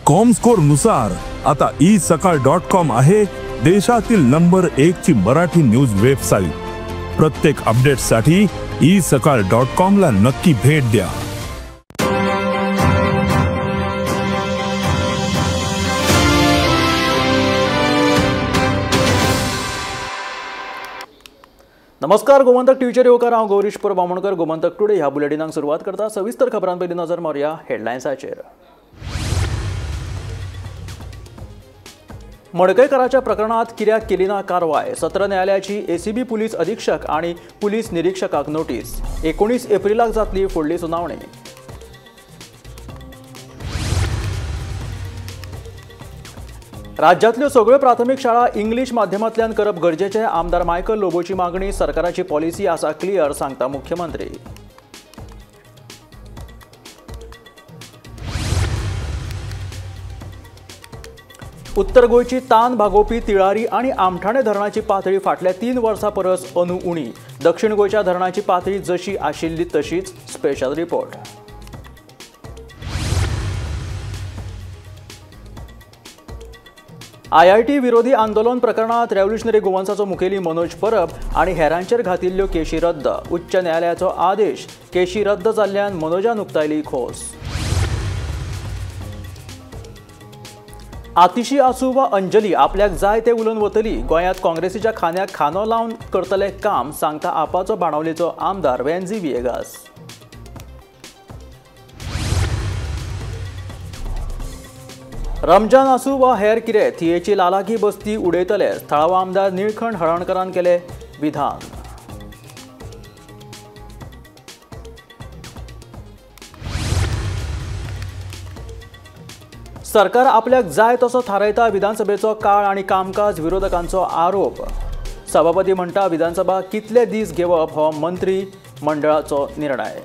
Comscore नुसार आता E सकाळ डॉट कॉम आहे देशातील नंबर 1 ची मराठी न्यूज वेबसाईट। प्रत्येक अपडेटसाठी ई सकाळ डॉट कॉम ला नक्की भेट द्या। नमस्कार, गोमंतक टीव्हीचेर येवकार। हांव गौरीश परब बामणकर। गोमंतक टुडे ह्या बुलेटिनाक सुरवात करता। सविस्तर खबरां पयलीं नजर मारुया हेडलायन्साचेर। मडकयकराच्या प्रकरणात कित्याक केली ना कारवाय? सत्र न्यायालयाची एसीबी पुलीस अधीक्षक आनी पुलीस निरीक्षकाक नोटीस। 19 एप्रिलाक जातली फुडली सुनावणी। राज्यांतल्यो सगळ्यो प्राथमीक शाळा इंग्लीश माध्यमांतल्यान करप गरजेचें, आमदार मायकल लोबोची मागणी। सरकाराची पॉलिसी आसा क्लियर, सांगता मुख्यमंत्री। उत्तर गोंयची तान भागोवपी तिळारी आनी आमठाणे धरणाची पातळी फाटल्या 3 वर्सां परस अंदू उणी। दक्षिण गोंयच्या धरणाची पातळी जशी आशिल्ली तशीच। Special report. IIT विरोधी आंदोलन प्रकरणात रेव्होल्युशनरी गोवन्साचो मुखेली मनोज परब आनी हेरांचेर घातिल्ल्यो केशी रद्द। उच्च न्यायालयाचो आदेश। केशी रद्द जाल्ल्यान मनोजान उक्तायली खोस। आतिशी आसूं वा अंजली, आपल्याक जाय ते उलोवन वतली। गोंयांत काँग्रेसीच्या खांद्याक खांदो लावन करतले काम, सांगता आपाचो बाणावलेचो आमदार वेन्झी व्हिएगास। रमजान आसूं वा हेर कितें, थियेची लालाकी बस्ती उडयतले, थळावो आमदार निळखंठ हळर्णकरान केलें विधान। सरकार आपल्याक जाय तसो थारायता विधानसभेचो काळ आनी कामकाज, विरोधकांचो आरोप। सभापती म्हणटा विधानसभा कितले दीस घेवप हो मंत्री मंडळाचो निर्णय।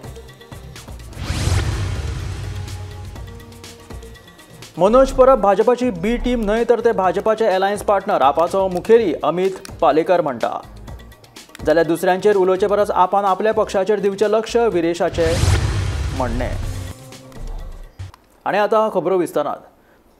मनोज परब भाजपाची बी टीम न्हय तर ते भाजपाचे अलायन्स पार्टनर, आपाचो मुखेली अमित पालेकर म्हणटा। जाल्यार दुसऱ्यांचेर उलोवचे परस आपान आपल्या पक्षाचेर दिवचें लक्ष, विरेशाचें म्हणणें। आनी आतां खबरो विस्तारान।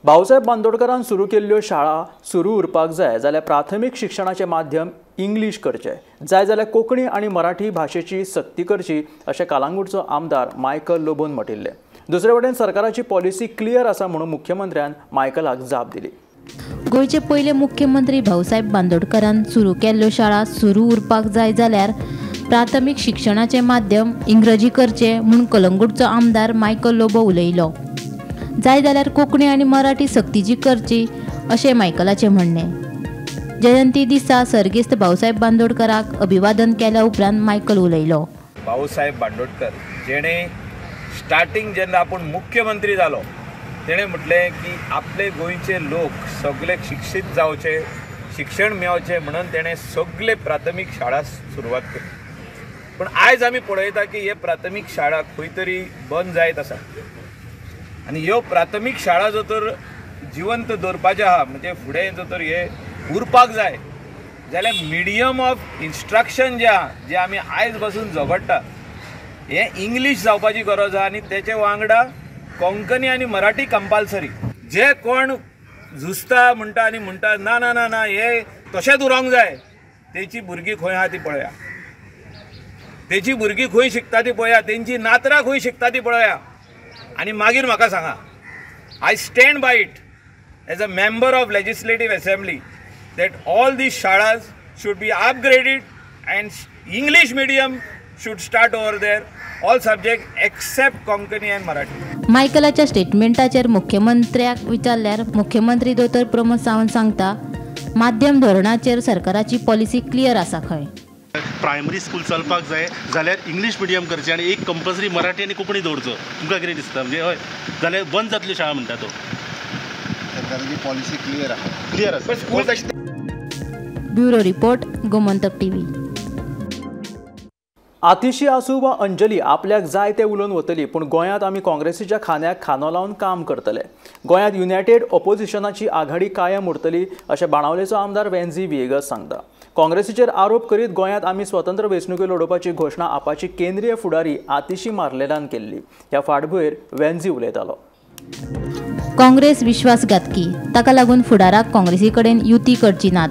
भाऊसाहेब बांदोडकरान सुरू केल्ल्यो शाळा सुरू उरपाक जाय जाल्यार प्राथमीक शिक्षणाचें माध्यम इंग्लीश करचें, जाय जाल्यार कोंकणी आनी मराठी भाशेची सक्ती करची, अशें कालांगुटचो आमदार मायकल लोबोन म्हटिल्लें। दुसरे वटेन सरकाराची पॉलिसी क्लियर आसा म्हणून मुख्यमंत्र्यान मायकलाक जाप दिली। गोंयचे पयले मुख्यमंत्री भाऊसाहेब बांदोडकरान सुरू केल्ल्यो शाळा सुरू उरपाक जाय जाल्यार प्राथमीक शिक्षणाचें माध्यम इंग्रजी करचें म्हूण कलंगूटचो आमदार मायकल लोबो उलयलो। जाय जाल्यार कोंकणी आनी मराठी सक्तीची करची अशें मायकलाचें म्हणणें। जयंती दिसा सर्गेस्त भाऊसाहेब बांदोडकराक अभिवादन केल्या उपरांत मायकल उलयलो। भाऊसाहेब बांदोडकर जेणे स्टार्टिंग जेन्ना आपूण मुख्यमंत्री जालो तेणें म्हटलें की आपले गोंयचे लोक सगळे शिक्षीत जावचे, शिक्षण मेळचें म्हणून तेणें सगळे प्राथमीक शाळा सुरवात केली। पूण आयज आमी पळयता की हे प्राथमीक शाळा खंय तरी बंद जायत आसा आनी ह्यो प्राथमीक शाळा जो तर जिवंत दवरपाचें आहा, म्हणजे फुडें जो तर हे उरपाक जाय जाल्यार मिडियम ऑफ इन्स्ट्रक्शन जें आहा, जें आमी आयज बसून झगडटा, हें इंग्लीश जावपाची गरज आहा आनी तेचे वांगडा कोंकणी आनी मराठी कंपल्सरी। जे कोण झुजता म्हणटा आनी म्हणटा ना ना ना ना हे तशेंच उरोंक जाय, तेची भुरगीं खंय आहा ती पळया, तेची भुरगीं खंय शिकता ती पळया, तेंची नातरां खंय शिकता ती पळया आनी मागीर म्हाका सांगा। I stand by it as a member of legislative assembly that all these shalas should be upgraded and English medium should start over there, all subject except Konkani and Marathi. मायकलाच्या स्टेटमेंटाचेर मुख्यमंत्र्याक विचारल्यार मुख्यमंत्री दोतोर प्रमोद सावंत सांगता माध्यम धोरणाचेर सरकाराची पॉलिसी क्लियर आसा। खंय primary school चलपाक जाय जाल्यार इंग्लीश मिडियम करचें आनी एक कंपल्सरी मराठी आनी कोंकणी दवरचो। तुमकां कितें दिसता? म्हणजे हय जाल्यार बंद जातल्यो शाळा म्हणटा तो। सरकाराची पॉलिसी क्लियर आसा, क्लियर आसा। School. Bureau report, Gomantak TV. Atishi आसूं वा अंजली, आपल्याक जाय ते उलोवन वतली, पूण गोंयांत आमी काँग्रेसीच्या खांद्याक खांदो लावन काम करतले। गोंयांत युनायटेड ऑपोजिशनाची आघाडी कायम उरतली, अशें बाणावलेचो आमदार वेन्झी व्हिएगस सांगता। काँग्रेसीचेर आरोप करीत गोंयांत आमी स्वतंत्र वेंचणुको लडोवपाची घोशणा आपाची केंद्रीय फुडारी आतिशी मार्लेलान केल्ली। ह्या फाटभुंयेर वेन्झी उलयतालो। काँग्रेस विश्वासघातकी, ताका लागून फुडाराक काँग्रेसी कडेन युती करची नात.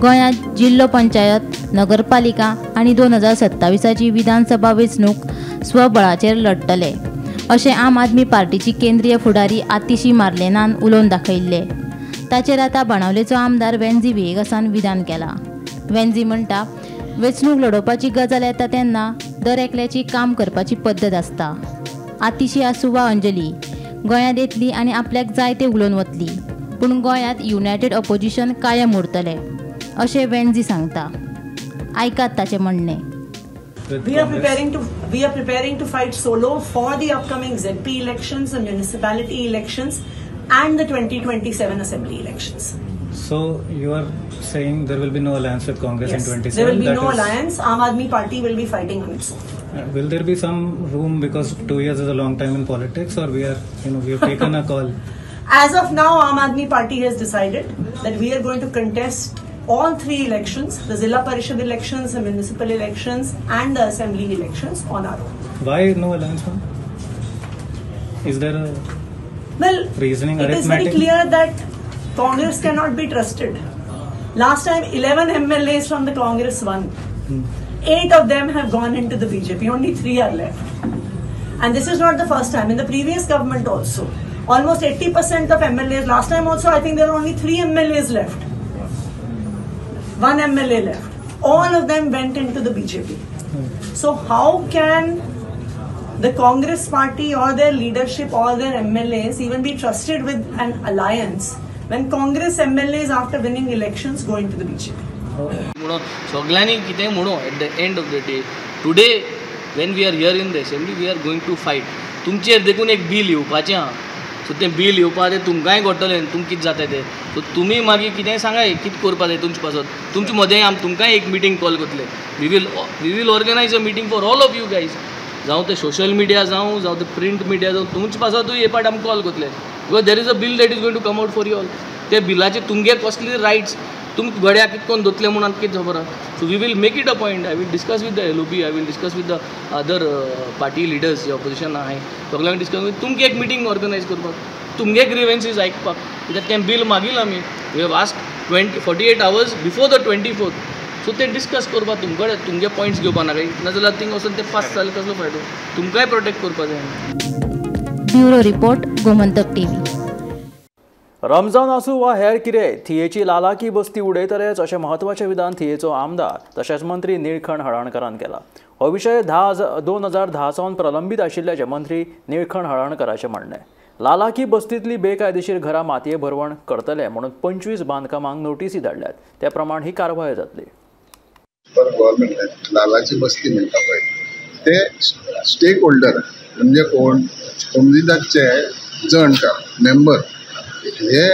गोंयांत जिल्लो पंचायत, नगरपालिका आनी 2027ची विधानसभा वेंचणूक स्वबळाचेर लढतले अशें आम आदमी पार्टीची केंद्रीय फुडारी आतिशी मार्लेनान उलोवन दाखयिल्लें. ताचेर आतां बाणावलेचो आमदार वेन्झी व्हिएगासान विधान केलां. वेन्झी म्हणटा, वेंचणूक लडोवपाची गजाल येता तेन्ना दर एकल्याची काम करपाची पद्दत आसता. आतिशी आसूं वा अंजली, गोंयांत येतली आनी आपल्याक जाय तें उलोवन वतली, पूण गोंयांत युनायटेड ऑपोजिशन कायम उरतलें अशें वेन्झी सांगता. आयकात ताचें म्हणणें. We are preparing to fight solo for the upcoming ZP elections, the municipality elections and the 2027 assembly elections. So you are saying there will be no alliance with Congress? Yes, in 27? There will be no alliance. Aam Aadmi Party will be fighting on its own. Will there be some room, because 2 years is a long time in politics, or we have taken a call? As of now, Aam Aadmi Party has decided that we are going to contest all three elections, the Zilla Parishad elections, the municipal elections and the assembly elections on our own. Why no alliance, ma'am? Is there a reasoning, arithmetic? It is very clear that Congress cannot be trusted. Last time 11 MLAs from the Congress won. 8 of them have gone into the BJP. Only 3 are left. And this is not the first time. In the previous government also, almost 80% of MLAs, last time also I think there were only 3 MLAs left. 1 MLA left. All of them went into the BJP. So how can the Congress party or their leadership or their MLAs even be trusted with an alliance when Congress MLAs after winning elections go into the BJP? म्हणून सगळ्यांनी कितें म्हणू, at the end of the day, today when we are here in the assembly, we are going to fight. तुमचेर देखून एक bill येवपाचें आहा, so तें बील येवपा तें तुमकांय कळटलें तुमकां कितें जाता तें. सो तुमी मागीर कितेंय सांगा कितें करपा जाय तुमचे पासत, तुमचे मदें आमी तुमकांय एक मिटींग कॉल करतले. We will organise a meeting for all of you guys, जावं तें सोशल मिडिया जावं, जावं तें प्रिंट मिडिया जावं, तुमचे पासतूय हे पाट आमी कॉल करतले. Because there is a bill that is going to come out for you all. ते बिलाचे तुमगे कसले रायट्स तुमकां गड्या कितें करून दोतले म्हणून आमकां कितें खबर आहा. So we will make it a point. I will discuss with the LOP, I will discuss with the other party leaders J opposition आहाय सगळ्यांक डिस्कस करून तुमकां एक मिटींग ऑर्गनायज करपाक, तुमगे ग्रिवेन्सीज आयकपाक. कित्याक तें बील मागील आमी, we have asked 48 hours before the 24th. So तें डिस्कस करपाक तुमकडे तुमगे पॉयंट्स घेवपाक नाका, नाजाल्यार थिंग वचून ते पास जालें कसलो फायदो, तुमकांय प्रोटेक्ट करपाक जाय. Bureau report, Gomantak TV. Ramzan आसूं वा हेर कितें, थियेची लालाकी बस्ती उडयतलेच अशें म्हत्वाचें विधान थियेचो आमदार तशेंच मंत्री निळखण हळर्णकरान केलां. हो विशय 2010 सावन प्रलंबीत आशिल्ल्याचें मंत्री निळखण हळर्णकराचें म्हणणें. लालाकी बस्तींतली बेकायदेशीर घरां मातये भरवण करतले म्हणून 25 बांदकामांक नोटीसी धाडल्यात, त्या प्रमाण ही कारवाय जातली. गव्हर्नमेंट लालाची बस्ती म्हणटा पळय ते स्टेक होल्डर म्हणजे कोण, कोमुनिदादचे जणकार मेंबर हे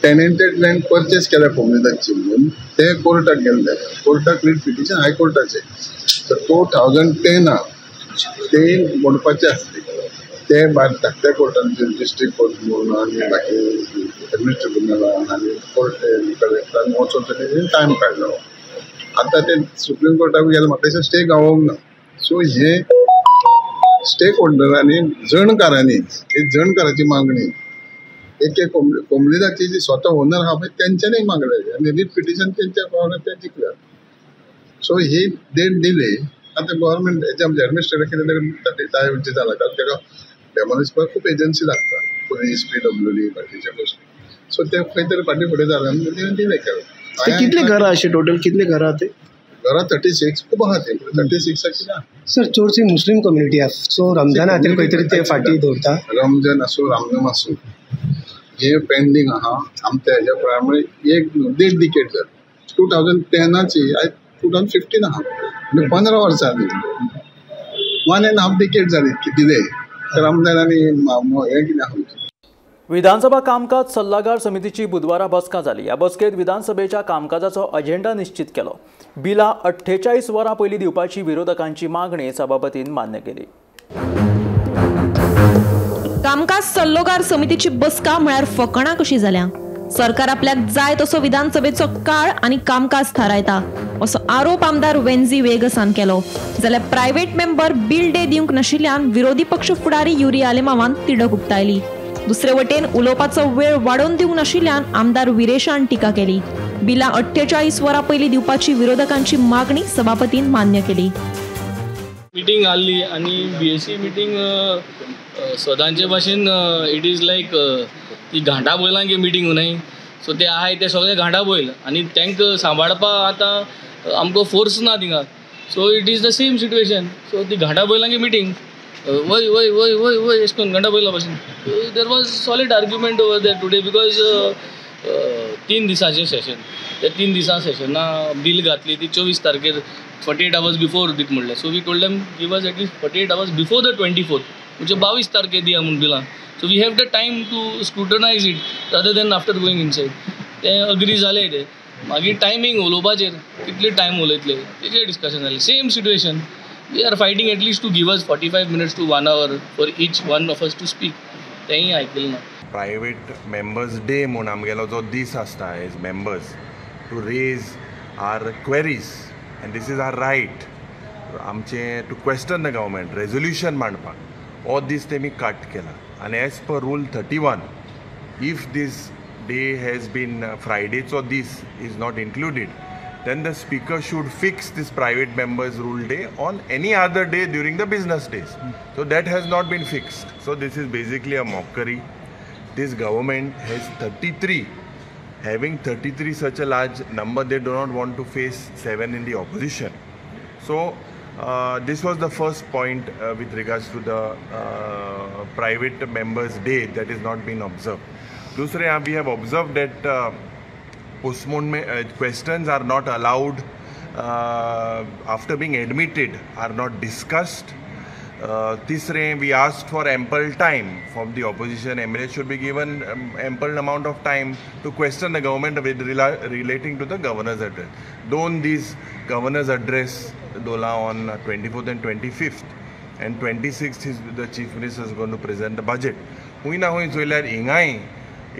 टेनेंटेड लँड परचेस केल्या कोमुनिदादची म्हणून ते कोर्टाक गेल्ले, कोर्टाक रीट पिटिशन हायकोर्टाचे. तर 2010 ते मोडपाचे आसले, ते धाकट्या कोर्टान डिस्ट्रिक्ट कोर्ट म्हणून आनी बाकी एडमिनिस्ट्रेटिव्ह आनी कोर्ट कलेक्टरान वचोन तेणी टायम काडलो. आतां ते सुप्रीम कोर्टाक गेले, म्हाका दिसता स्टे गावोंक ना. सो हे स्टेक होल्डरांनी जणकारांनी ही जणकाराची मागणी एक एक कोमुनिदादची जी स्वता ओनर आहा पळय तेंच्यांनी मागले आनी रीट पिटिशन तेंच्या पावले ते जिखले. सो ही डेट दिली. आतां गव्हर्मेंट हेच्या आमचे एडमिनिस्ट्रेटर कितें जाय जाला, कारण ताका डेमोलिश करपाक खूब एजन्सी लागता, पुलीस, PWD, बाकीचे गोश्टी. सो ते खंय तरी फाटीं फुडें जालें आनी तेणी डिले केलें. कितले घरां अशी टोटल कितले घरां ते? घरां 36 खूब आहा ती, 36 कितें. सर चडशी मुस्लीम कम्युनिटी आसा, सो रमजाना खातीर खंय तरी ते फाटीं दवरता. रमजान आसूं रामनम आसूं हे पेंडींग आहा आमच्या हेज्या प्रमाणे एक देड डिकेट जालें. 2010ची आयज 2015 आहा, म्हणजे 15 वर्सां जालीं, 1.5 डिकेट जाली की डिले. रमजान आनी हें कितें आहा. विधानसभा कामकाज सल्लागार समितीची बुधवारा बसका जाली. ह्या बसकेत विधानसभेच्या कामकाजाचो अजेंडा निश्चित केलो. बिलां 48 वरां पयलीं दिवपाची विरोधकांची मागणी सभापतीन मान्य केली. कामकाज सल्लोगार समितीची बसका म्हळ्यार फकणां कशी जाल्या. सरकार आपल्याक जाय तसो विधानसभेचो काळ आनी कामकाज थारायता असो आरोप आमदार वेन्झी वेगसान केलो. जाल्यार प्रायव्हेट मेंबर बिल डे दिवंक नाशिल्ल्यान विरोधी पक्ष फुडारी युरी आलेमावान तिडक उक्तायली. दुसरे वटेन उलोवपाचो वेळ वाडोवन दिवंक नाशिल्ल्यान आमदार विरेशान टिका केली. बिलां 48 वरां पयलीं दिवपाची विरोधकांची मागणी सभापतीन मान्य केली. मिटींग आहली आनी बीएसी मिटींग सदांचे भाशेन it is लायक ती घांटा बैलांक मिटींग न्हय, सो ते आहाय ते सगळे घांटा बैल आनी तांकां सांबाळपा आतां आमकां फोर्स ना थिंगा. So it is the same situation. So ती घांटा बैलांक मिटींग वय वय वय वय वय अशें करून घांटा बैला भाशेन. There was solid argument over there today because 3 दिसांचें Seshan, त्या 3 दिसां सेशना बील घातली ती 24 तारखेर 48 आवर्स बिफोर दीत म्हणलें. So we told them give us at least 48 hours before the 24th, म्हणजे 22 तारखेर दिया म्हूण बिलां. So we have the time to scrutinise it rather than after going inside. तें अग्री जालें. तें मागीर टायमींग उलोवपाचेर कितले टायम उलयतले तेजेर डिस्कशन जालें. Same situation, we are fighting at least to give us 45 minutes to 1 hour for each one of us to speak. तेंय आयकलें ना. प्रायवेट मेंबर्स डे म्हूण आमगेलो जो दीस आसता as members to raise our queries and this is our right आमचें to question the government, resolution मांडपाक हो दीस तेमी कट केला. आनी as per rule 31 if this day has been फ्रायडेचो दीस is not included then the speaker should fix this private members rule day on any other day during the business days. So that has not been fixed. So this is basically a mockery. This government has 33. Having 33 such a large number, they do not want to face 7 in the opposition. So this was the first point with regards to the private members day that is not been observed. Dusre, we have observed that postponement questions are not allowed after being admitted, are not discussed. Tisre, we asked for ample time from the opposition. MLA should be given ample amount of time to question the government with relating to the governor's address. Don't these governor's address Dola on 24th and 25th and 26th is the chief minister is going to present the budget. Hui na hui joyल्यार हिंगाय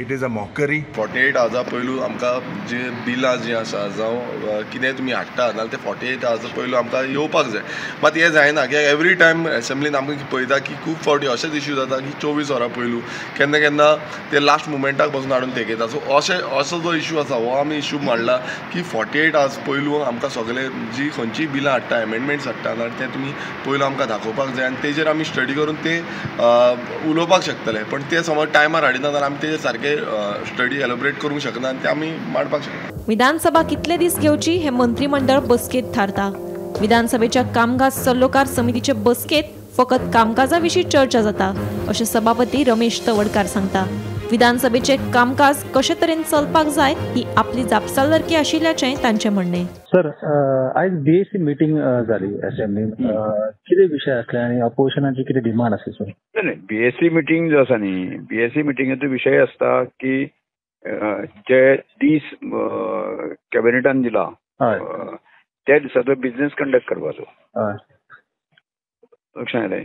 it is a mockery. 48 आवर्सां पयलू आमकां जे बिलां जीं आसा जावं कितें तुमी हाडटा नाल्यार ते 48 आवर्सां पयलू आमकां येवपाक जाय. मात हें जायना कित्याक एवरी टायम एसेंब्लीन आमकां पळयता की खूब फावटी अशेच इश्यू जाता की 24 वरां पयलू केन्ना केन्ना ते लास्ट मुमेंटाक पसून हाडून तेकयता. सो अशें असो जो इश्यू आसा हो आमी इश्यू मांडला की 48 आवर्स पयलू आमकां सगळे जी खंयचीय बिलां हाडटा, एमेंडमेंट्स हाडटा नाल्यार ते तुमी पयलू आमकां दाखोवपाक जाय आनी तेजेर आमी स्टडी करून ते उलोवपाक शकतले. पण ते समज टायमार हाडिना जाल्यार आमी तेजेर सारके स्टडी एलोबरेट करूंक शकना आनी ते आमी मांडपाक शकना. विधानसभा कितले दीस घेवची हे मंत्रिमंडळ बसकेत थारता. विधानसभेच्या कामकाज सल्लोकार समितीचे बसकेत फकत कामकाजा विशीं चर्चा जाता अशें सभापती रमेश तवडकार सांगता. विधानसभेचे कामकाज कशे तरेन चलपाक जाय ही आपली जापसालदारकी आशिल्ल्याचें तांचें म्हणणें. सर, आयज बीएसी मिटींग जाली असेंब्लीन, कितें विशय आसले आनी ऑपोजिशनाची कितें डिमांड आसली सर? नाही, बीएसी मिटींग जो आसा न्ही, बीएसी मिटिंगेचो विशय आसता की जे दीस कॅबिनेटान दिला त्या दिसाचो बिझनेस कंडक्ट करपाचो, लक्षात आयलें.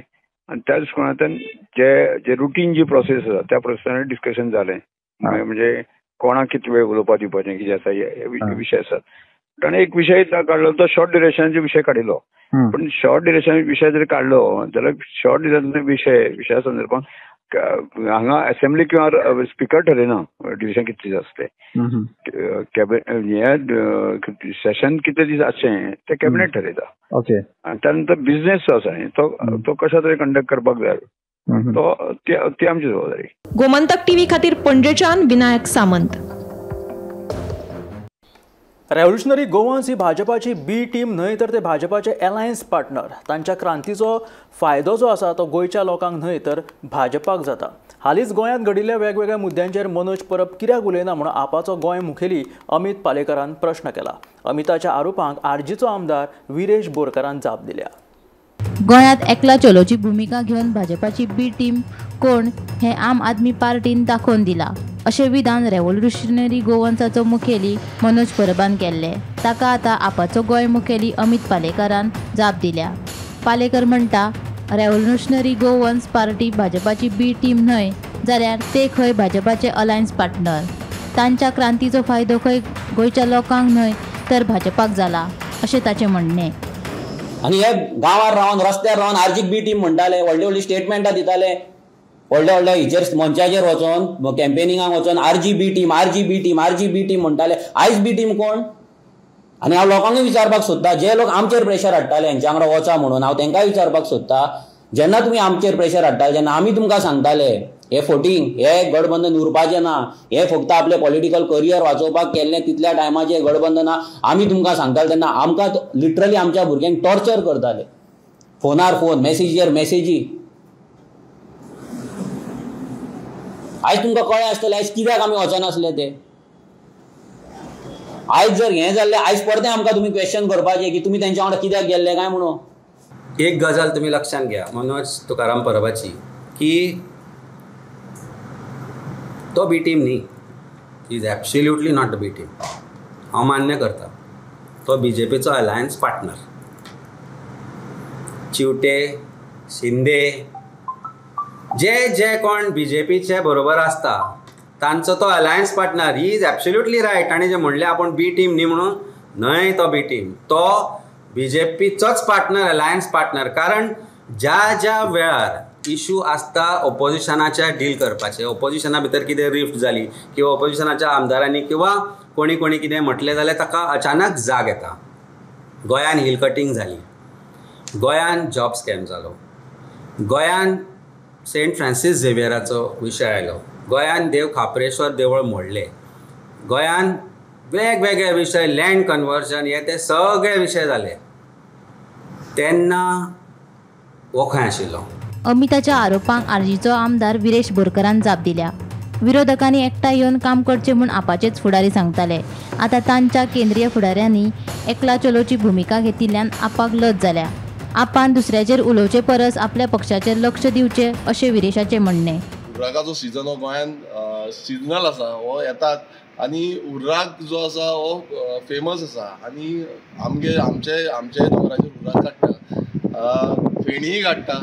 आनी त्या दृश्टिकोनांतल्यान जे जे रुटीन जी प्रोसेस आसा त्या प्रोसेसान डिस्कशन जालें, म्हणजे कोणाक कितले वेळ उलोवपाक दिवपाचें कितें आसा हे विशय आसात. आनी एक विशय काडलो तो शॉर्ट ड्युरेशनाचो विशय काडिल्लो, पण शॉर्ट ड्युरेशन विशय जर काडलो जाल्यार शॉर्ट ड्युरेशन विशया संदर्भात हांगा असेंब्ली किंवा स्पिकर ठरयना ड्युरेशन कितले आसतलें, हे सेशन कितले दीस आसचें तें कॅबिनेट ठरयता. आनी त्यानंतर बिझनेस जो आसा न्ही तो कशा तरेन कंडक्ट करपाक जाय तो ती आमची जबाबदारी. गोमंतक टीव्ही खातीर पणजेच्यान विनायक सामंत. रेव्होल्युशनरी गोवन्स ही भाजपाची बी टीम न्हय तर ते भाजपाचे एलायन्स पार्टनर. तांच्या क्रांतीचो फायदो जो आसा तो गोंयच्या लोकांक न्हय तर भाजपाक जाता. हालींच गोंयांत घडिल्ल्या वेगवेगळ्या मुद्द्यांचेर मनोज परब कित्याक उलयना म्हणून आपाचो गोंय मुखेली अमित पालेकरान प्रश्न केला. अमिताच्या आरोपांक आरजीचो आमदार विरेश बोरकारान जाप दिल्या. गोंयांत एकला चलोची भुमिका घेवन भाजपाची बी टीम कोण हें आम आदमी पार्टीन दाखोवन दिलां अशें विधान रेव्होल्युशनरी गोवन्साचो मुखेली मनोज परबान केल्लें. ताका आतां आपाचो गोंय मुखेली अमित पालेकरान जाप दिल्या. पालेकर म्हणटा, रेव्होल्युशनरी गोवन्स पार्टी भाजपाची बी टीम न्हय जाल्यार ते खंय भाजपाचे अलायन्स पार्टनर. तांच्या क्रांतीचो फायदो खंय गोंयच्या लोकांक न्हय तर भाजपाक जाला अशें ताचें म्हणणें. आनी हे गांवार रावन रस्त्यार रावन आरजीक बी टीम म्हणटाले, व्हडली व्हडली स्टेटमेंटां दिताले, व्हडल्या व्हडल्या हिचेर मंचाचेर वचोन कॅम्पेनिंगाक वचोन RG B team RG B team RG B team म्हणटाले. आयज बी टीम कोण? आनी हांव लोकांकूय विचारपाक सोदता, जे लोक आमचेर प्रेशर हाडटाले हेंच्या वांगडा वचा म्हणून, हांव तांकांय विचारपाक सोदता, जेन्ना तुमी आमचेर प्रेशर हाडटाले जेन्ना आमी तुमकां सांगताले हे फोटींग हे गठबंधन उरपाचें ना, हे फक्त आपलें पॉलिटिकल करियर वाचोवपाक केल्लें तितल्या टायमाचें गठबंधना आमी तुमकां सांगताले, तेन्ना आमकां लिटरली आमच्या भुरग्यांक टॉर्चर करताले, फोनार फोन, मॅसेजीर मॅसेजी. आयज तुमकां कळ्ळें आसतलें आयज कित्याक आमी वचनासले ते. आयज जर हें जाल्लें आयज परतें आमकां तुमी क्वेश्चन करपाचें की तुमी तेंच्या वांगडा कित्याक गेल्ले काय म्हणून. एक गजाल तुमी लक्षांत घ्या मनोज तुकाराम परबाची, की तो बी टीम न्ही, is absolutely not B team. हांव मान्य करता तो बी जे पीचो अलायन्स पार्टनर. चिवटे, शिंदे, जे जे कोण बी जे पीचे बरोबर आसता तांचो तो alliance partner. He is absolutely right. ताणें जें म्हणलें आपूण बी टीम न्ही म्हणून, न्हय तो बी टीम, तो बी जे पीचोच पार्टनर, अलायन्स पार्टनर. कारण ज्या ज्या वेळार इशू आसता ओपोजिशनाच्या डील करपाचे, ओपोजिशना भितर कितें रिफ्ट जाली किंवा ओपोजिशनाच्या आमदारांनी किंवा कोणी कोणी कितें म्हटलें जाल्यार ताका अचानक जाग येता. गोंयान हिल कटींग जाली, गोंयान जॉब स्कॅम जालो, गोंयान सेंट फ्रांसीस झेवियराचो विशय आयलो, गोंयान देव खाप्रेश्वर देवळ मोडलें, गोंयान वेगवेगळे विशय, लँड कन्वर्जन, हे ते सगळे विशय जाले, तेन्ना हो खंय आशिल्लो? अमिताच्या आरोपांक आरजीचो आमदार विरेश बोरकरान जाप दिल्या. विरोधकांनी एकठांय येवन काम करचें म्हूण आपाचेच फुडारी सांगताले. आतां तांच्या केंद्रीय फुडाऱ्यांनी एकला चलोची भुमिका घेतिल्ल्यान आपाक लज जाल्या. आपान दुसऱ्याचेर उलोवचे परस आपल्या पक्षाचेर लक्ष दिवचें अशें विरेशाचें म्हणणें. उर्राकाचो सिजन हो गोंयांत सिजनल आसा, हो येतात आनी उर्राक जो आसा हो फेमस आसा आनी आमगे आमचे आमचे दोंगराचेर उर्राक काडटा, फेणीय काडटा.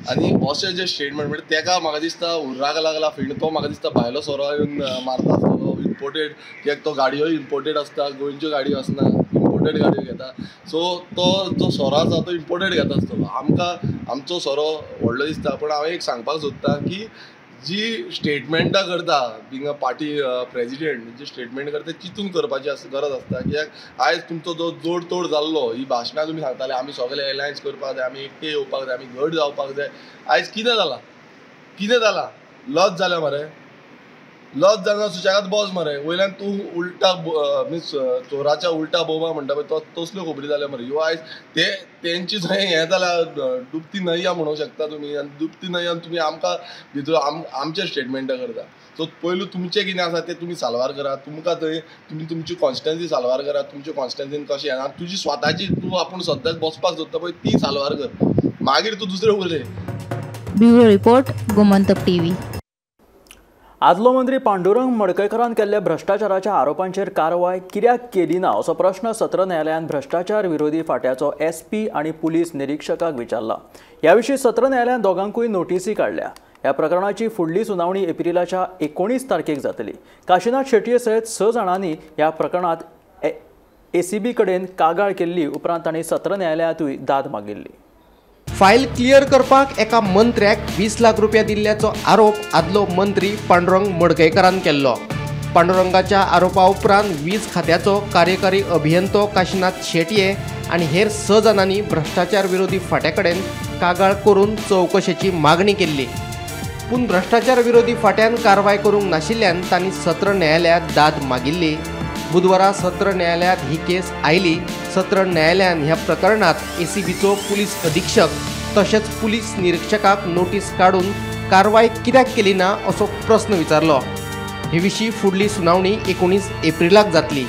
आनी अशें जे स्टेटमेंट म्हणजे तेका म्हाका दिसता उर्राक लागला फेणी, तो म्हाका दिसता भायलो सोरो येवन मारता आसतलो इम्पोर्टेड, कित्याक तो गाडयो इम्पोर्टेड आसता, गोंयच्यो गाडयो आसना, इम्पोर्टेड गाडयो घेता. सो तो जो सोरो आसा तो इम्पोर्टेड घेता आसतलो. आमकां आमचो सोरो व्हडलो दिसता. पूण हांव एक सांगपाक सोदता की जी स्टेटमेंटां करता बींग अ पार्टी प्रेजिडेंट, जी स्टेटमेंट करता चिंतून करपाची गरज आसता. कित्याक आयज तुमचो जो जोड तोड जाल्लो, ही भाशणां तुमी सांगताले आमी सगळे एलायन्स करपाक जाय, आमी एकटे येवपाक जाय, आमी घट जावपाक जाय, आयज कितें जालां? कितें जालां? लज जाल्या मरे, लज जाल्या सुशेगाद बस मरे. वयल्यान तूं उल्टा मिन्स चोराच्या उल्टा बोबा म्हणटा पळय तो तसल्यो खबरी जाल्या मरे ह्यो. आयज ते तेंची थंय हें जाल्या, डुबती नय्या म्हणूंक शकता तुमी. आनी डुबती नय्यान तुमी आमकां भितर आमचे स्टेटमेंटां करता. सो पयलू तुमचें कितें आसा तें तुमी साल्वार करात. तुमकां थंय तुमी तुमची कॉन्स्टिट्युएन्सी साल्वार करात, तुमचे कॉन्स्टिट्युएन्सीन कशें येना तुजी स्वताची तूं आपूण सद्याक बसपाक सोदता पळय ती साल्वार कर, मागीर तूं दुसरें उलय. Bureau report, Gomantak TV. आदलो मंत्री पांडुरंग मडकयकरान केल्ल्या भ्रश्टाचाराच्या आरोपांचेर कारवाय कित्याक केली ना असो प्रश्न सत्र न्यायालयान भ्रश्टाचार विरोधी फांट्याचो एसपी आनी पुलीस निरीक्षकाक विचारला. ह्या विशीं सत्र न्यायालयान दोगांकूय नोटीसी काडल्या. ह्या प्रकरणाची फुडली सुनावणी एप्रिलाच्या 19 तारखेक जातली. काशीनाथ शेटये सयत 6 जाणांनी ह्या प्रकरणांत एसीबी कडेन कागाळ केल्ली. उपरांत तांणी सत्र न्यायालयांतूय दाद मागिल्ली. फायल क्लियर करपाक एका मंत्र्याक 20 लाख रुपया दिल्ल्याचो आरोप आदलो मंत्री पांडुरंग मडकयकरान केल्लो. पांडुरंगाच्या आरोपा उपरांत वीज खात्याचो कार्यकारी अभियंतो काशीनाथ शेटये आनी हेर 6 जाणांनी भ्रश्टाचार विरोधी फांट्या कडेन कागाळ करून चवकशेची मागणी केल्ली. पूण भ्रश्टाचार विरोधी फांट्यान कारवाय करूंक नाशिल्ल्यान तांणी सत्र न्यायालयांत दाद मागिल्ली. बुधवारा सत्र न्यायालयांत ही केस आयली. सत्र न्यायालयान ह्या प्रकरणात एसीबीचो पुलीस अधीक्षक तशेंच पुलीस निरीक्षकाक नोटीस काडून कारवाय कित्याक केली ना असो प्रस्न विचारलो. हे विशीं फुडली सुनावणी 19 एप्रिलाक जातली.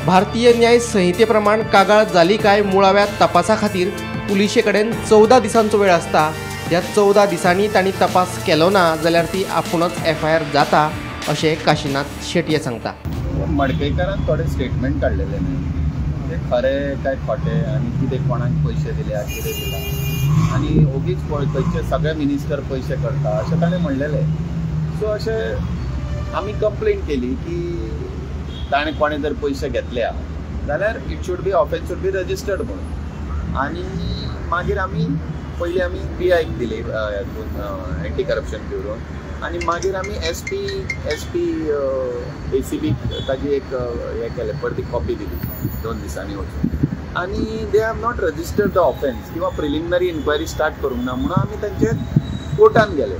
भारतीय न्याय संहिते प्रमाण कागाळ जाली काय मुळाव्या तपासा खातीर पुलिशे कडेन 14 दिसांचो वेळ आसता. ह्या 14 दिसांनी तांणी तपास केलो ना जाल्यार ती आपूणच एफआयआर जाता अशें काशीनाथ शेटये सांगता. मडकयकरान थोडे स्टेटमेंट काडलेले न्ही, ते खरें काय खोटें आनी कितें कोणाक पयशे दिल्या कितें दिला आनी ओगीच खंयचे सगळे मिनिस्टर पयशे करता अशें ताणें म्हणलेलें. सो अशें आमी कंप्लेन केली की ताणें कोणें जर पयशे घेतल्या जाल्यार it should be offence should be registered म्हणून. आनी मागीर आमी पयलीं आमी पी आयक दिली एंटी करप्शन ब्युरोन, आनी मागीर आमी S P A C B ताजी एक हें केलें, परती कॉपी दिली 2 दिसांनी वचून. आनी they have not registered the offence किंवा प्रिलिमिनरी इन्क्वायरी स्टार्ट करूंक ना म्हणून आमी तांचेर कोर्टान गेले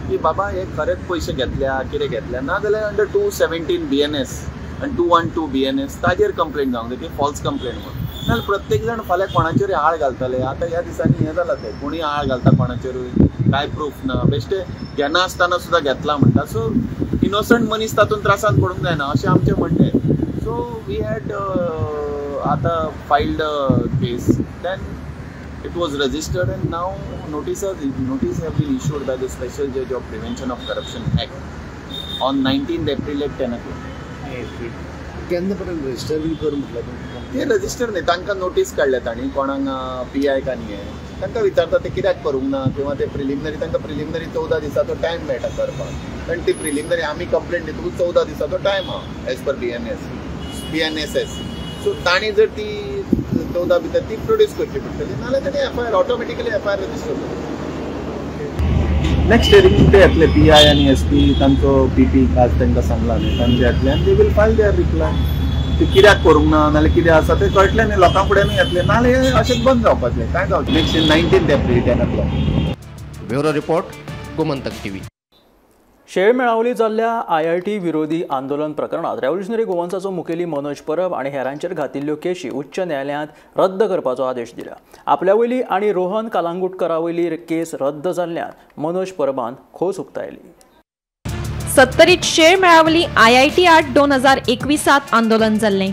की बाबा हे खरेंच पयशे घेतल्या कितें घेतल्या, ना जाल्यार अंडर 217 BNS आनी 212 BNS ताजेर कंप्लेन जावंक जाय की फॉल्स कंप्लेन म्हणून. नाजाल्यार प्रत्येक जाण फाल्यां कोणाचेरूय आळ घालतले. आतां ह्या दिसांनी हें जालां तें, कोणूय आळ घालता कोणाचेरूय, कांय प्रूफ ना, बेश्टे घेनासतना सुद्दां घेतला म्हणटा. सो इनोसंट मनीस तातूंत त्रासान पडूंक जायना अशें आमचें म्हणणें. सो we had आतां filed case, then it was registered and now notice have been issued by the special जज of prevention of corruption act on 19 April at 10 o'clock. केन्ना पर्यंत रजिस्टर बीन कर म्हटलें ते रजिस्टर न्ही, तांकां नोटीस काडल्या तांणी, कोणाक पी I का न्ही, तांकां विचारता ते कित्याक करूंक ना किंवा ते प्रिलिमिनरी, तांकां प्रिलिमिनरी 14 दिसाचो टायम मेळटा करपाक, कारण ती प्रिलिमिनरी आमी कंप्लेन दितकूच 14 दिसाचो टायम आहा एज पर BNSS. सो तांणी जर ती 14 भितर ती प्रोड्यूस करची पडटली, नाजाल्यार तांणी FIR automatically FIR register करतले. नेक्स्ट हियरिंग ते येतले पी I आनी एस पी, तांचो पी पी आज तांकां सांगला न्ही, तांचे येतले आनी they will file their reply. ते कित्याक करूंक ना नाजाल्यार कितें आसा तें कळटलें न्ही, लोकां फुड्यानूय येतलें, नाजाल्यार हें अशेंच बंद जावपाचें, कांय जावचें. Next 19 April 10 o'clock. Bureau report, Gomantak TV. शेळ मेळावली जाल्ल्या IIT विरोधी आंदोलन प्रकरणात रेव्होल्युशनरी गोवन्साचो मुखेली मनोज परब आनी हेरांचेर घातिल्ल्यो केशी उच्च न्यायालयांत रद्द करपाचो आदेश दिला. आपल्या वयली आनी रोहन कालांगुटकरा वयली केस रद्द जाल्ल्यान मनोज परबान खोस उक्तायली. सत्तरीत शेळ मेळावली IIT आड 2021 आंदोलन जाल्लें.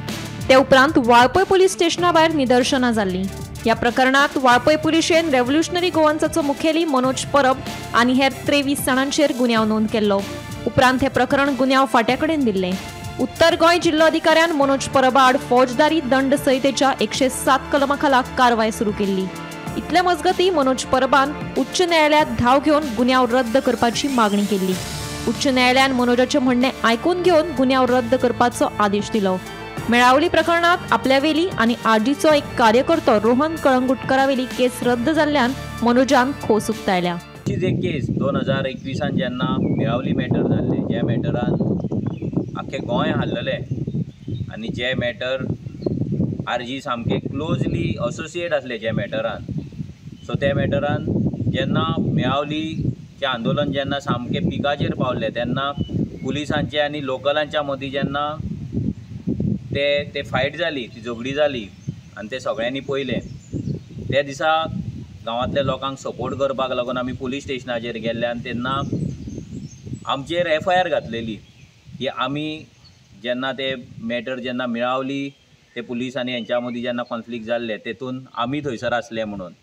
ते उपरांत वाळपय पुलीस स्टेशना भायर निदर्शनां जाल्लीं. ह्या प्रकरणात वाळपय पुलिशेन रेव्होल्युशनरी गोवन्साचो मुखेली मनोज परब आनी हेर 23 जाणांचेर गुन्यांव नोंद केल्लो. उपरांत हें प्रकरण गुन्यांव फांट्या कडेन दिल्लें. उत्तर गोंय जिल्लोधिकाऱ्यान मनोज परबा आड फौजदारी दंड संहितेच्या 107 कलमा खाला कारवाय सुरू केल्ली. इतले मजगतीं मनोज परबान उच्च न्यायालयांत धांव घेवन गुन्यांव रद्द करपाची मागणी केल्ली. उच्च न्यायालयान मनोजाचें म्हणणें आयकून घेवन गुन्यांव रद्द करपाचो आदेश दिलो. मेळावली प्रकरणात आपल्यावेली आनी आरजीचो एक कार्यकर्तो रोहन कळंगुटकरावेली केस रद्द जाल्ल्यान मनोजान खोस उक्तायल्या. हीच एक केस 2021 जेन्ना मेळावली मॅटर जाल्लें, ज्या मॅटरान आख्खें गोंय हाल्ललें आनी जे मॅटर आरजी सामके क्लोजली असोसिएट आसले ज्या मॅटरान, सो त्या मॅटरान जेन्ना मेळावलीचें आंदोलन जेन्ना सामकें पिकाचेर पावलें तेन्ना पुलिसांचे आनी लोकलांच्या मदीं जेन्ना ते फायट जाली, ती झगडी जाली आनी ते सगळ्यांनी पळयलें. त्या दिसा गांवांतल्या लोकांक सपोर्ट करपाक लागून आमी पुलीस स्टेशनाचेर गेल्ले आनी तेन्ना आमचेर FIR घातलेली की आमी जेन्ना ते मॅटर जेन्ना मेळावली ते पुलीस आनी हेंच्या मदीं जेन्ना कॉन्फ्लिक्ट जाल्ले तेतून आमी थंयसर आसले म्हणून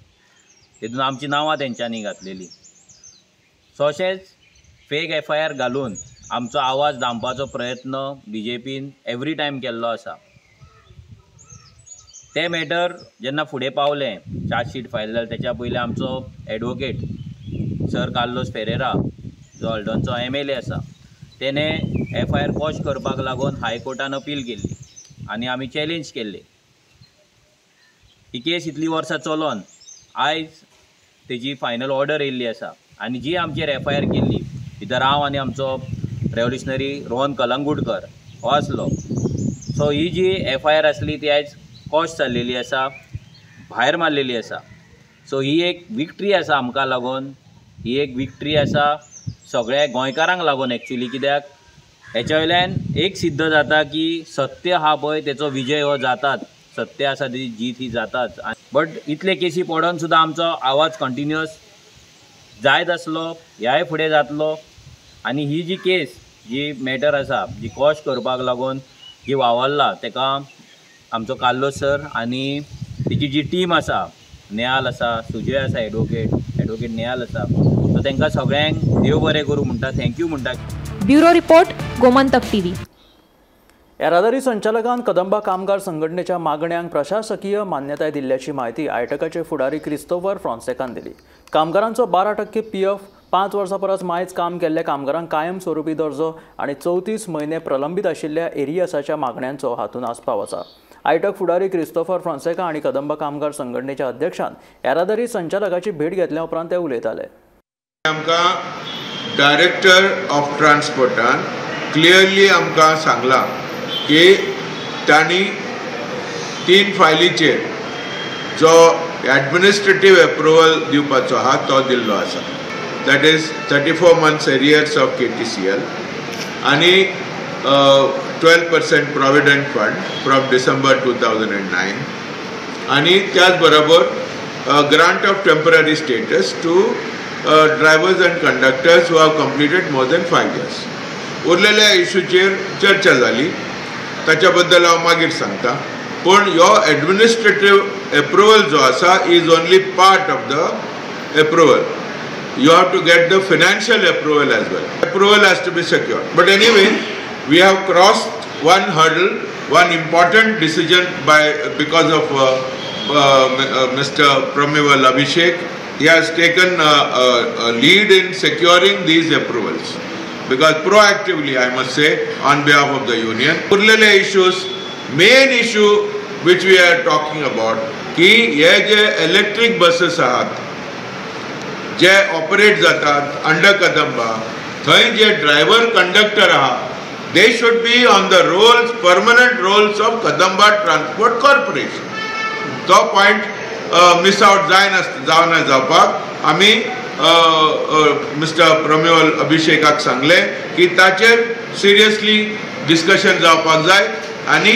तेतून आमची नांवां तेंच्यांनी घातलेली. सो अशेंच फेक FIR घालून आमचो आवाज दामपाचो प्रयत्न BJPन एवरी टायम केल्लो आसा. तें मॅटर जेन्ना फुडें पावलें, चार्जशीट फायल जालें, तेच्या पयलीं आमचो एडवोकेट सर कार्लोस फेरेरा जो हळदोणचो MLA आसा तेणें FIR quash करपाक लागून हायकोर्टान अपील केल्ली आनी आमी चॅलेंज केल्ली. ही केस इतली वर्सां चलोन आयज तेजी फायनल ऑर्डर येयल्ली आसा आनी जी आमचेर FIR केल्ली भितर हांव आनी आमचो रेव्होल्युशनरी रोहन कलंगुटकर हो आसलो. सो ही जी FIR आसली ती आयज कॉश जाल्लेली आसा, भायर मारलेली आसा. सो ही एक विक्ट्री आसा आमकां लागून, ही एक विक्ट्री आसा सगळ्या गोंयकारांक लागून एक्चुली, कित्याक हेच्या वयल्यान एक सिद्ध जाता की सत्य हा पळय तेचो विजय हो जाताच, सत्य आसा ती जीत ही जाताच. बट इतले केसी पडोन सुद्दां आमचो आवाज कंटिन्युअस जायत आसलो, ह्याय फुडें जातलो. आनी ही जी केस जी मॅटर आसा जी कॉश करपाक लागून जी वावरला तेका आमचो कार्लोस सर आनी तेजी जी टीम आसा, नेहाल आसा, सुजय आसा, एडवोकेट नेहाल आसा, सो तांकां सगळ्यांक देव बरें करूं म्हणटा, thank you म्हणटा. Bureau report, Gomantak TV. येरादारी संचालकान कदंबा कामगार संघटनेच्या मागण्यांक प्रशासकीय मान्यताय दिल्ल्याची म्हायती आयटकाचे फुडारी क्रिस्तोफर फ्रॉन्सेकान दिली. कामगारांचो 12% पीएफ, 5 वर्सां परस मायज काम केल्ल्या कामगारांक कायम स्वरुपी दर्जो आनी 34 म्हयने प्रलंबीत आशिल्ल्या एरियसाच्या मागण्यांचो हातूंत आस्पाव आसा. आयटक फुडारी क्रिस्तोफर फ्रॉन्सेका आनी कदंबा कामगार संघटनेच्या अध्यक्षान येरादारी संचालकाची भेट घेतल्या उपरांत ते उलयताले. आमकां डायरेक्टर ऑफ ट्रान्सपोर्टान क्लियरली आमकां सांगलां की तांणी 3 फायलीचेर जो एडमिनिस्ट्रेटीव एप्रुवल दिवपाचो आहा तो दिल्लो आसा. That is 34 months arrears of KTCL आनी 12% provident fund from December 2009 आनी त्याच बरोबर grant of temporary status to drivers and conductors who have completed more than 5 years. उरलेल्या इशूचेर चर्चा जाली, ताच्या बद्दल हांव मागीर सांगता. पूण ह्यो एडमिनिस्ट्रेटीव एप्रुवल जो आसा is only part of the approval. You have to get the financial approval as well. Approval has to be secured. But anyway, we have crossed one hurdle, one important decision by because of Mr. Pramival Abhishek. He has taken a lead in securing these approvals, because proactively, I must say, on behalf of the union. Urlele issues, main issue which we are talking about, ki ye je electric buses ahat J operate जातात under Kadamba, थंय जे driver conductor आहा they should be on the rolls, permanent rolls of Kadamba transport corporation. तो point miss out जायना जावपाक आमी mister प्रमिवल अभिषेकाक सांगलें की ताचेर सिरियसली डिस्कशन जावपाक जाय आनी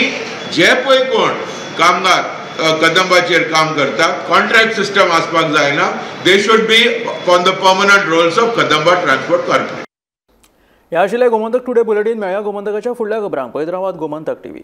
जे पळय कोण कामगार कदंबाचेर काम करता, कॉन्ट्रॅक्ट सिस्टम आसपाक जायना, they should be on the permanent rolls of Kadamba transport corporation. ह्या आशिल्लें गोमंतक टुडे बुलेटीन. मेळया गोमंतकाच्या फुडल्या खबरांक. पळयत रावात गोमंतक टीव्ही.